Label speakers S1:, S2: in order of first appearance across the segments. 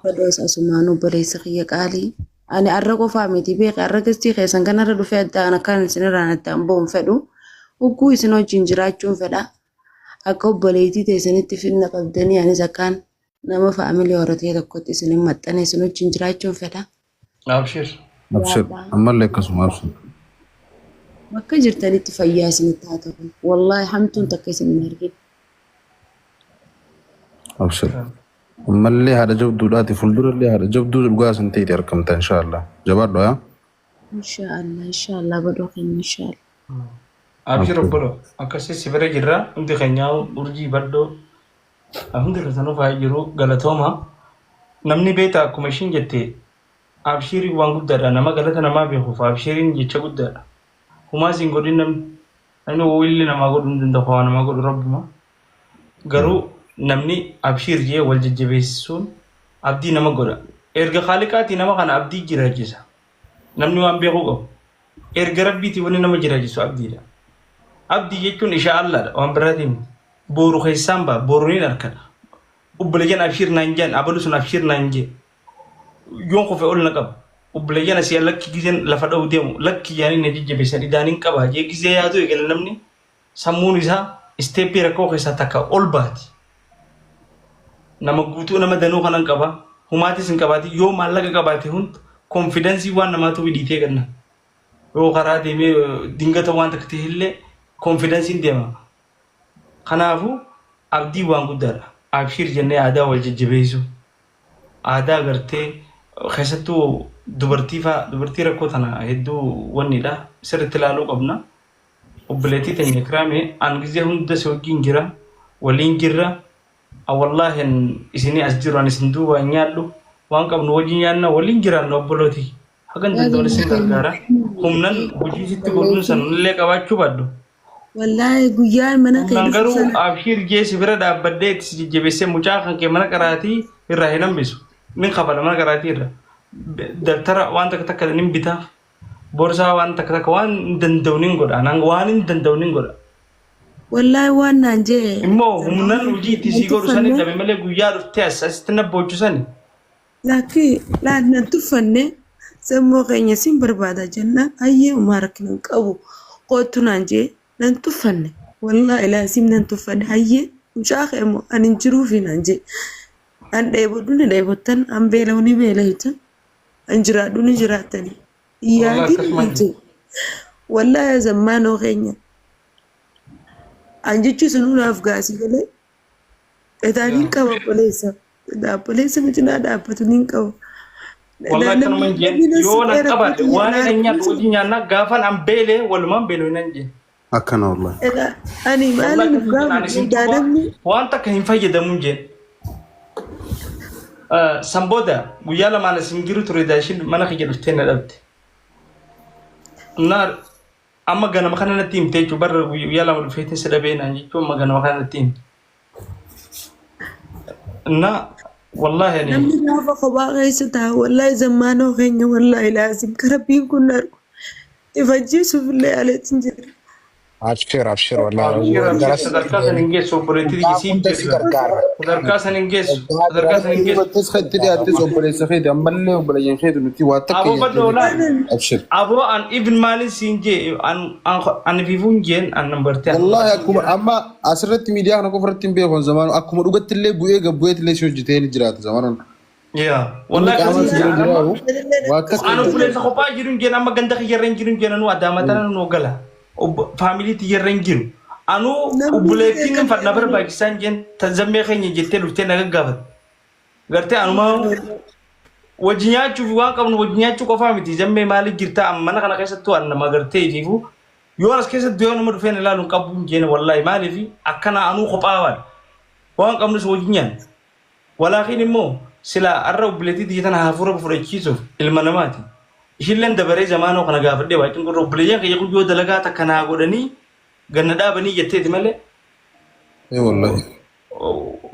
S1: Badhoos asumaan obboleessa kiyya qaalii. Ani arra qofaa miti beeka, arra gastii keessan kanarra dhufee addaan akkaan isinirraan addaan ba'uun fedhu. Hugguu isin wajjin jiraachuun fedha. Akka obboleettii teessanitti finna qabdanii, anis akkaan nama family horatee tokkotti isin hin maxxane isin wajjin jiraachuun fedha.
S2: Abshir.
S3: Abshir. Ammallee akkasuma, abshir.
S1: Bakka jirtanitti fayyaa isinitti haa ta'u. Wallaahi hamtuun takka isin hin argin.
S3: Abshir. Ammallee haadha jabduudhaati, fuuldurallee haadha jabduu dhugaa isin ta'ite argamta inshaallah. Jabaadhu haa.
S1: Inshaallah, inshaallah, badhoo keenya, inshaallah.
S2: Abshir obbolo. Akkasii si bira jirra. Hundi keenyaa, urjii, badhoo, hundi keessanuu faayee jiru, galatooma. Namni beektaa akkuma ishiin jette, abshiiriin waan guddaadha. Nama galata namaa beekuuf abshiiriin jecha guddaadha. Humaa siin godhin namni. Namni illee namaa godhuu hin danda'u. Waa namaa godhu rabbuma. Garuu namni abshiir jee wal jajjabeessuun abdii nama godha. Erga Khaaliqaatii nama kana abdii jiraachisa. Namni waan beekuu qabu. Erga Rabbiitii wanni nama jiraachisu abdiidha. Abdii jechuun isha Allaadha, waan biraatii miti. Booru keessaan ba'a, booru niin harkadha. Obboleeyyan abshiir naan jaan, abalu sun abshiir naan jee. Yoon kufe ol na qaba. Obboleeyyan asii lakki gizeen lafa dha'u deemu lakki jaanii na jajjabeessan, idaan hin qaba jee gizee yaaduu eegale, namni sammuun isaa step rakkoo keessaa takka ol baati. Nama guutuu nama danuu kanan qaba. Humaatis hin qabaati, yoo maallaqa qabaate hunda confidence waan namaatu hidhiitee ganna. Yoo karaa deemee dingata waan takka ta'e illee confidenceiin deema. Kanaafuu abdii waan guddaadha. Abshiir jennee aadaa wal jajjabeessu. Aadaa gartee keessattuu dubartii fa'aa, dubartii rakkoo tana hedduu wannidha. Sirriitti ilaaluu qabna. Obboleettii teenya Kiraamee, an gizee hunda si wajjin jira. Waliin jirra. Wallaahi isinii as jiru, an isin duuba hin nyaadhu. Waan qabnu wajjin nyaanna, waliin jiraanna obbolooti. Hagan danda'uun isin gargaara. Humnan hojii sitti godhuun san illee qabaachuu baadhu.
S1: Wallaahi guyyaa mana kee
S2: Humnaan
S1: dhufu
S2: garuu
S1: sana
S2: abshiir jee si bira dhaabbadhee itti si jajjabeessee mucaa kan kee mana qaraatii irraa hin hambisu. Nin kafala mana qaraatii irra. Dabtara waan takka takka nin bitaaf. Borsaa waan takka takka waan hin danda'u nin godha. Anaan waan hin danda'u nin godha.
S1: Wallaahi waan naan jee
S2: Immoo humnan hojii itti sii godhu sani dhabe malee guyyaa dhuftee as asitti na boochu sani.
S1: Lakkii laal, nan tuffanne, sammuu keenya sin barbaada jennaan, hayyee, umaa rakkina hin qabu, kootu naan jee, nan tuffanne. Wallaahi laasiim nan tuffanne. Hayyee, mucaa kee immoo ani hin jiruufi naan jee, an dheebodhu ni dheebottan, an beela'u ni beela'ittan, an jiraadhu ni jiraattani
S2: Wallaahi
S1: yaadin
S2: akkasuma
S1: naan jee. Wallaahi zammaanoo keenya an jechuu sunuu naaf gaasii galee etaa nin qaba obboleessa. Obboleessa na cinaa dhaabbatu nin qaba.
S2: Wallahi akkanuma hin jeen, yoo nan qabaadhe waan hin nyaadhu wajjin nyaannaa, gaafan an beelee walumaan beeloo nan jeen.
S3: Akkana wallahi.
S1: Egaa ani
S2: Wallahi
S1: maaliin
S2: akkasuma jeen, ani
S1: gaafadhu
S2: isin
S1: egaa
S2: duuba
S1: namni
S2: waan takka hin fayyadamu hin jeen. San booda guyyaa lamaan isin jiru ture, daashin mana kiyya dhuftee na dhabde. Na amma ganama kana natti himte jechuun barra guyyaa 2 dhufeetiin si dhabee naan jechuun amma ganama kana natti himte. Na wallaahi ani
S1: Namni gaafa kophaa keessa taa'u, wallaahi zammaanoo keenya, wallaahi laazim ka Rabbiin kun na argu ifajjiisuuf illee aleetti hin jiru.
S4: Abshir, abshir, wallahi
S2: Abshir, abshir,
S4: garas
S2: sadarkaa san hin geessu, obboleettii
S4: waggaa
S2: siif
S4: hunda si
S2: jirra.
S4: gargaara.
S2: Sadarkaa san hin geessu.
S4: Waggaa
S2: Sadarkaa san hin geessu.
S3: Dubartis kan itti dhiyaattis obboleessa keeti, ammallee obboleeyyan keeti, nuti waa takka
S2: Aboo badhoo laal.
S3: Abshir.
S2: Aboo an ibn maalin siin jee, an an an fiifuun jeen an nan bartee an
S3: Wallaahi akkuma amma asirratti miidiyaa kana qofa irratti hin beeku zamaanu, akkuma dhugatti illee bu'ee gabbu'eet illee si hojjetee ni jiraata zamaanuun.
S2: Yaa
S3: Inni
S2: wallahi
S3: qaama
S2: akkasii
S3: si bira
S2: jira amma.
S3: jiraatu waa takka
S2: An
S3: hin
S2: obboleessa kophaa jiru hin jeen, amma ganda kiyyarra hin jiru hin jeen, anuu adaama tana nu gala. Family tiyyarra hin jiru. Anuu
S1: Namni
S2: obboleettiin
S1: kan
S2: na barbaachisaa hin jeen, tan zammee keenya jettee dhuftee na gaggaafate. Gartee anumaa wajji nyaachuuf waan qabnu wajji nyaachuu qofaa miti, zammee maaliif jirta, amma mana kana keessattuu an nama gartee ifiifu yoo as keessatti yoo nama dhufee na ilaalu hin qabu hin jeen. Wallaahi maaliif akkana, anuu kophaa waan waan qabnus wajji nyaanna. Walaakiin immoo silaa har'a obboleettii tiyya tana hafuura fudhachiisuuf ilma namaati. Ishilleen dabaree zamaanoo kana gaafadhee waa cinqurra obboleeyyan kiyya kun yoo dalagaa takka naa godhanii ganna dhaabanii jetteeti malee
S3: Ee wallahi.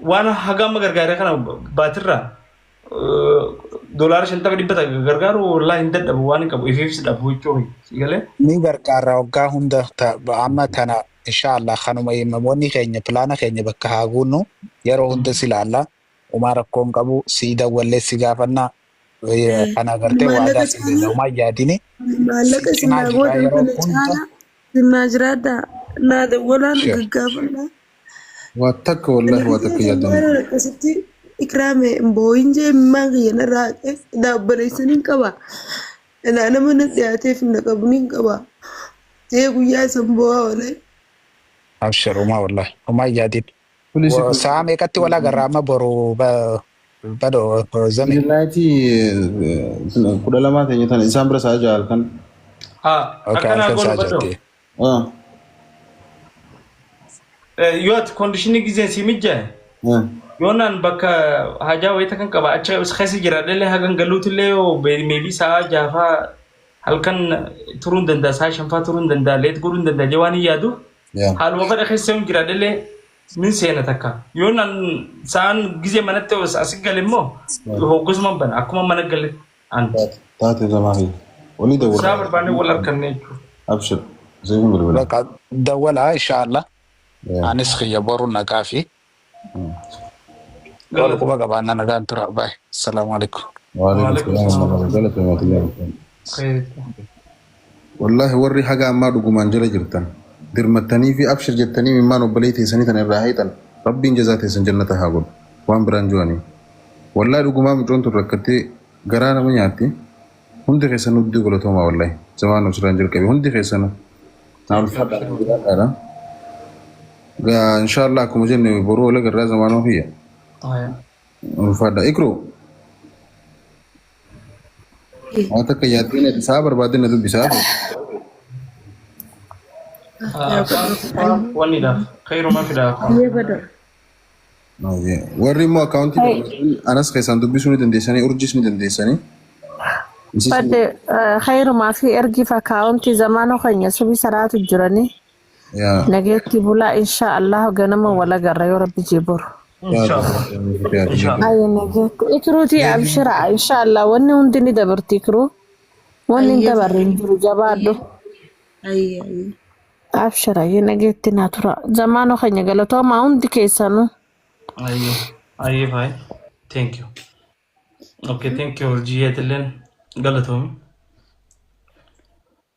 S2: waan haga amma gargaaree kana baatirraa $50 100 gargaaru wallaahi hin dadhabu, waan hin qabu ifiifis dhabu jechuun si galee.
S4: Ni gargaarra waggaa hunda, amma tana inshallah kanuma namoonni keenya plan keenya bakka haa guunnu, yeroo hunda si ilaalla. Umaa rakkoo hin qabu sii dawwallee si gaafannaa. Kana agartee
S1: Maallaqa
S4: waadaa si seenna
S1: caalaa
S4: umaa yaadini
S1: maallaqa
S4: si cinaa
S1: isin naa
S4: jirraa
S1: gootan
S4: yeroo
S1: kana
S4: hunda.
S1: caalaa sinnaa jiraadhaa naa dawwalaa na
S4: Abshir.
S1: gaggaafadhaa.
S3: Waa takka wallaahi waa takka
S1: Ana
S3: yaaddan.
S1: akkasitti ikraame booyin jee imimmaan kiyya narraa haqe dhaabbaneessan hin qaba. Ilaa nama na dhiyaateef na qabu ni qaba. Jee guyyaa san boo'aa oolee.
S4: Abshir umaa wallahi umaa yaadin.
S3: Please
S4: Sa'a meeqatti wal agarra amma boru badoo zame.
S3: Naayitii 12 teenya tana isaan bira sa'a 6 halkan.
S2: Haa
S4: Okay,
S2: akkanaa
S4: halkan
S2: goonu
S4: sa'a
S2: badhoo.
S4: 6tti.
S3: Ah,
S2: Yoo ati conditionii gizeen si mijjaa'e
S3: ah.
S2: yoo naan bakka hajaa wayita kan qaba achi keessa jiraadhellee hagan galuutillee yoo maybe sa'a 6faa halkan turuu hin danda'a sa'a 5faa turuu hin danda'a leet godhuu hin danda'a jee waan hin yaadu
S3: Yaa.
S2: haaluma fedha keessa yoon jiraadhellee nin seena takka yoo naan sa'aan gizee manatti as gale immoo hoggasuma bana akkuma mana gale an
S3: Taate zamaa fi walii
S2: sa'a
S3: dawwala.
S2: barbaanne wal harkanne jechuudha.
S3: Abshir. Seekin bilbila.
S4: Bakka dawwalaa inshaallah.
S3: Yaa.
S4: Anis kiyya boru nagaa fi wal
S2: Galata.
S4: quba qabaannaa nagaan tura. Baay. Assalaamu alaikum.
S3: Waalaikum
S2: Waalaikum
S3: salaam
S2: salaam.
S3: warahmatullahi wabarakatuh.
S2: Khayr.
S3: Wallaahi warri haga ammaa dhugumaan jala jirtan dirmattanii fi abshir jettanii mimmaan obbolee teessanii tana irraa hayxan rabbiin jazaa teessan jannata haa godhu waan biraan ji'anii. Wallaahi dhugumaa mucoon tun rakkattee garaa nama nyaatti hundi keessan hudduu galatoomaa wallaahi zamaan osiraan jalqabe hundi keessanuu naa ulfaadhaa jiraadhaadha. Gaa inshaallah akkuma jenne boruu wal agarraa zamaanoo kiyya ulfaadha. Ikru waan takka yaaddeen ati sa'a barbaadde na dubbisaa.
S2: Wanniidhaaf khayrumaa fidaaf.
S1: Ayyee badoo.
S3: Warri immoo akkaawuntii
S5: Hey,
S3: barbaadan anas keessaan dubbisuu ni dandeessanii urjiis ni dandeessanii. Isis
S5: badde khayrumaa fi ergiif akkaawuntii zamaanoo keenya subii salaatu jiranii
S3: yaa
S5: nageetti bulaa insha Allah ganama wal agarra yoo rabbi jee boru.
S2: Inshallah. Inshallah.
S5: Ayya nageetti ikruutii abshira insha Allah wanni hundi ni dabarti ikruu wanni hin
S1: Ayyee
S5: dabarre hin jiru jabaadhu.
S1: ayyee ayyee.
S5: Abshira ayyee nageetti naa tura zamaanoo keenya galatoomaa hundi keessanuu.
S2: Ayyee. Ayyee faayi. Thank you. Okay, thank you. Urjiyyeetilleen galatoomi.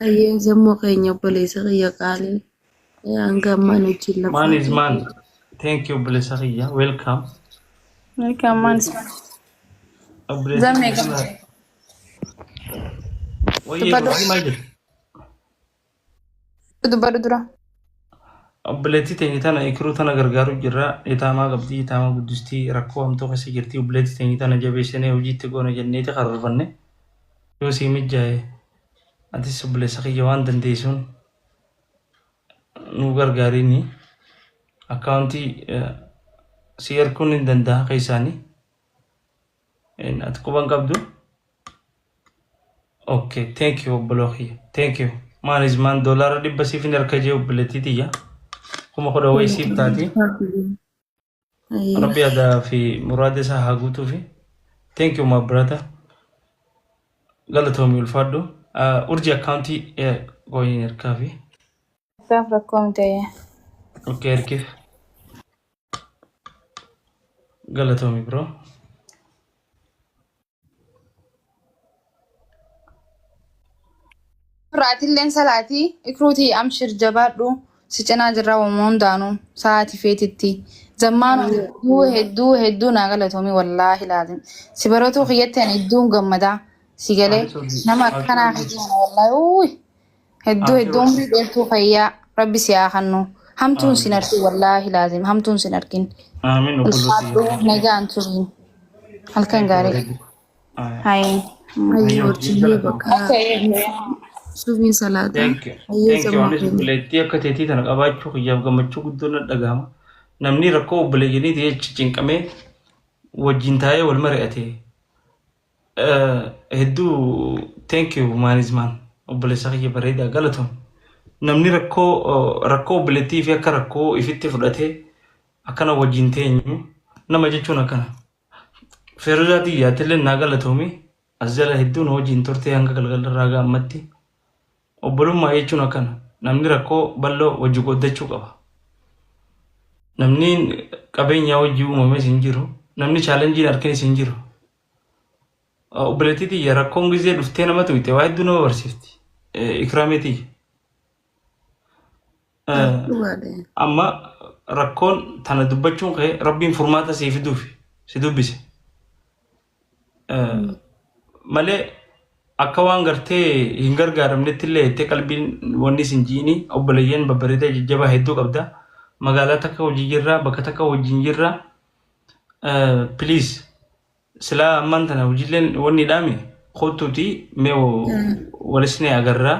S1: Ayyee zammoo keenya obboleessa kiyya qaalii. Hanga ammaan wajjin
S2: Man is
S1: lafaa.
S2: man. Thank you obboleessa kiyya. Welcome.
S6: Welcome, man.
S2: Obboleessa
S6: Zammee
S2: kiyya.
S6: gamtee.
S2: Wayyee
S6: Dubbadhu.
S2: urjii maal jedhu?
S6: Dubbadhu dura.
S2: Obboleettii teenya tana ikiruu tana gargaaru jirra. Itaamaa qabdii, itaamaa guddistii rakkoo hamtuu keessa jirti. Obboleettii teenya tana jabeessinee hojiitti goona jenneeti karoorfanne. Yoo sii mijaa'e atis obboleessa kiyya waan dandeessuun nu gargaariini. Akkaawuntii si erguun hin danda'a keessaanii. Ati quban qabdu. Okay, thank you obboloo kiyya. Thank you. Maanis maan $100 siif hin harka jee obboleettii tiyya. 10,000 wayii siif taati.
S1: Ayyee.
S2: Rabbi aadaa fi muraada isaa haa guutuufi. Thank you my brother. Galatoomi ulfaadhu. Urji akkaawuntii gooyin ergaa fi.
S6: Gaaf rakkoo miti.
S2: Okay, ergiif. Galatoomi bro.
S6: Raatilleen salaatii ikruutii amshir jabaadhu si cinaa jirra waamuu hundaanuu sa'aatii feetitti. Zammaan hedduu hedduu hedduu naa galatoomii wallaahi laazim. Si baratuu kiyyatti ani hedduun gammadaa. Si galee
S2: Abshir urjii.
S6: nama
S2: Abshir
S6: akkanaa
S2: urjii.
S6: kiyyaan wallaahi uuyi hedduu
S2: Abshir
S6: hedduu
S2: urjii.
S6: umrii dheertuu fayyaa rabbi si haa kennu. Hamtuun sin
S2: Amiin.
S6: argin wallaahi laazim hamtuun sin argin.
S2: Amiin obboloo
S6: Ulfaadhu
S2: tiyya.
S6: nagaan turiin halkan
S2: Thank you
S6: gaarii.
S2: bareedu.
S1: Ayyee
S6: Hayi.
S2: Ayyee urjii
S1: urjiyyee
S2: galatoomi.
S1: bakka
S6: Okay.
S1: subiin salaataa.
S2: Thank you.
S1: Ayyee
S2: Thank you.
S1: zammoo
S2: Anis
S1: keenya.
S2: obboleettii akka teetii tana qabaachuu kiyyaaf gammachuu guddoon na dhagahama. Namni rakkoo obboleeyyaniiti jecha cinqamee wajjin taa'ee wal mari'ate. Hedduu thank you maanis maan obboleessa kiyya bareedaa galatoom. Namni rakkoo rakkoo obboleettii fi akka rakkoo ifitti fudhatee akkana wajjin teenyu nama jechuun akkana. Feeruzaa xiyyaattillee naa galatoomi. As jala hedduun hojiin turtee hanga galgala irraa ga'a ammatti. Obbolummaa jechuun akkana. Namni rakkoo bal'oo wajji qooddachuu qaba. Namni qabeenyaa wajji uumames hin jiru. Namni chaalenjiin harkin isin jiru. Obboleettii tiyya rakkoon gizee dhuftee nama tuyte waa hedduu nama barsiifti. Ikraamee tiyya.
S1: Dhugaadha.
S2: Amma rakkoon tana dubbachuun kee rabbiin furmaata sii fiduuf si dubbise. Malee akka waan gartee hin gargaaramnetti illee jettee qalbiin wanni isin ji'ini obboleeyyan babbareedaa jajjabaa hedduu qabda. Magaalaa takka hojii jirra bakka takka hojiin jirra. Please silaa ammaan tana hojiileen wanni dhaame kottuuti mee walisnee agarraa.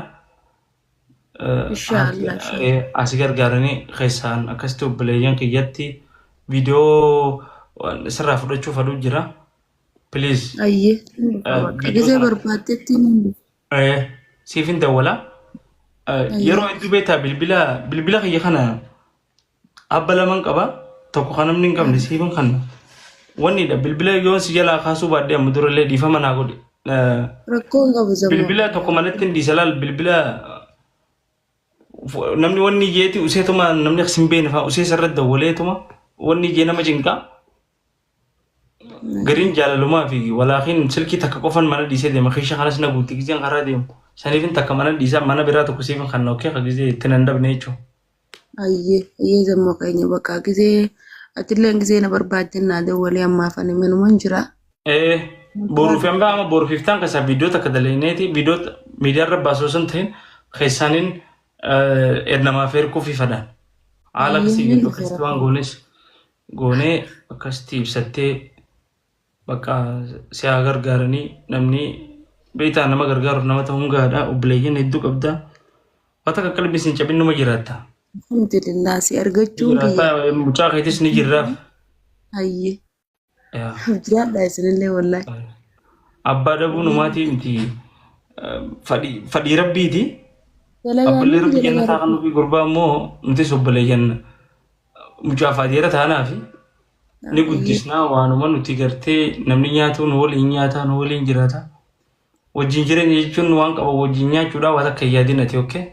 S1: Inshaallah. Inshaallah.
S2: Asi gargaaranii keessaan akkasitti obboleeyyan kiyyatti viidiyoo sirraa fudhachuuf aduu jira. Please.
S1: Ayyee. Bakka
S2: Viidiyoo
S1: gisee
S2: sana
S1: barbaaddetti ni dhufa.
S2: Siif hin dawwala. Yeroo hedduu beektaa bilbila bilbila kiyya kana abba laman qaba tokko kan namni hin qabne siifin kanna. Wannidha bilbila yoon si jalaa kaasuu baadhee amma durallee dhiifama naa godhe.
S1: Rakkoo hin qabu zammoo.
S2: Bilbila tokko manatti hin dhiisa laal bilbila namni wanni jeeti useetuma namni sin beekne fa'aa usee sarara dawwaleetuma wanni jee nama cinqaa. Gariin jaalalumaa fi walaakiin silkii takka qofan mana dhiisee deema keesha kanas na guutti gizeen karaa deemu. Saniifin takka mana dhiisaa mana biraa tokko siifin kan okkee ka gizee itti nan dabne jechuudha.
S1: Ayyee ayyee zammoo keenya bakka gisee atillee gisee na barbaadde naa dawwalee ammaaf ani manuman jira.
S2: Boruuf hambaa amma boruuf iftaan keessaa viidiyoo takka dalagneeti viidiyoo miidiyaa irra baasuu osoo hin ta'in keessaaniin namaaf erguu fi fadhaan. Haala
S1: Ayyee
S2: akkasii
S1: ni
S2: jedhu
S1: dhufe
S2: akkasitti waan
S1: rakkoo.
S2: goones goonee akkasitti ibsattee bakka si haa gargaaranii namni beektaa nama gargaaruuf nama ta'uun gahaadha obboleeyyan hedduu qabda. Waan takka qalbii sin cabin numa jiraatta.
S1: Alhamdulillah si argachuun kiyya.
S2: Jiraatta mucaa keetis ni jirraaf.
S1: Ayyee.
S2: Yaa.
S1: Jiraadha isinillee wallahi.
S2: Abbaa dhabuun umaatii miti fadhii rabbiiti.
S1: Dalagaa
S2: Abballee
S1: nuti
S2: rabbi
S1: dalagaa
S2: jannataa kan
S1: rabbi.
S2: nufi gurbaa immoo nutis obboleeyyan mucaa faadeera taanaa fi ni
S1: Ayyee.
S2: guddisnaa waanuma nuti gartee namni nyaatu nu waliin nyaataa nu waliin jiraata. Wajjin jireenya jechuun waan qaban wajjin nyaachuudha waan akka hin yaadin ati okkee.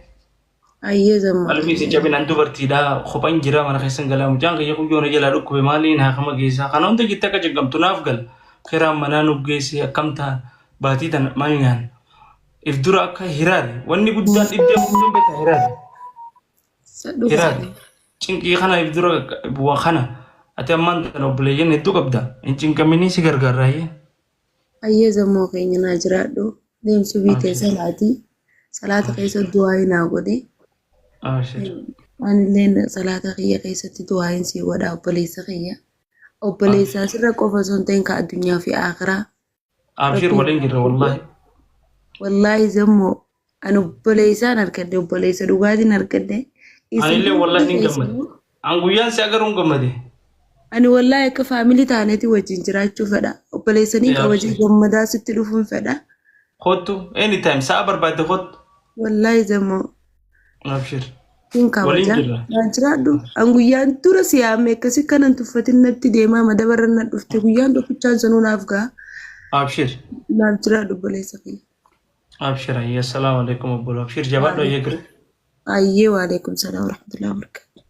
S1: Ayyee zammoo
S2: Qalbii si
S1: keenya.
S2: cabin an dubartiidha kophan jira mana keessan galaa mucaan kiyya kun yoona jalaa dhukkube maaliin haakama geessaa kana hunda jettee akka cinqamtu naaf gala kiraan manaa nuuf geesse akkam ta'an baatii tana maal nyaanna if dura akka hiraari wanni guddaan dhibdee guddaan beektaa hiraari
S1: Dhugaadha.
S2: hiraari cinqii kana if dura waa kana ati ammaan tana obboleeyyan hedduu qabda hin cinqaminii si gargaarraayyee.
S1: Ayyee zammoo keenya naa jiraadhu. Deemsu biitee
S2: Abshir
S1: salaatii. Salaata keessa du'aa naa godhi.
S2: abshir
S1: Anillee salaata kiyya keessatti du'aayin sii godha obboleessa kiyya. Obboleessaa
S2: abshir
S1: sirra qofa osoo hin ta'in ka addunyaa fi akhiraa.
S2: abshir
S1: Rabbiin
S2: waliin jirra wallaahi.
S1: Wallaahi zammoo ani obboleessaan argadhe obboleessa dhugaatiin argadhe. Isin
S2: Anillee
S1: hundi
S2: wallaahi nin gammade.
S1: keessanuu
S2: An guyyaan si agaruun gammade.
S1: ani wallaahi akka faamilii taaneeti wajjin jiraachuu fedha. Obboleessanii
S2: Yaa
S1: kabajee
S2: abshir.
S1: gammadaa sitti dhufuun fedha.
S2: Kottu anytime sa'a barbaadde kottu.
S1: Wallaahi zammoo
S2: Abshir.
S1: sin
S2: Waliin
S1: kabaja.
S2: jirra.
S1: Naan jiraadhu. An guyyaan dura si yaame akkasii kanan tuffatin natti deemaa madabarra na dhufte guyyaan tokkichaan sanuu naaf ga'a.
S2: Abshir.
S1: Naaf jiraadhu obboleessa kiyya.
S2: Abshir. Ayya assalaamu alaikum obbolo. Abshir jabaadhu ayya gire.
S1: Ayyee waalaikum salaam warahmatullahi wabarakatuh.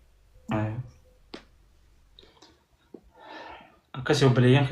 S2: Akkasii obboleeyyan kiyya.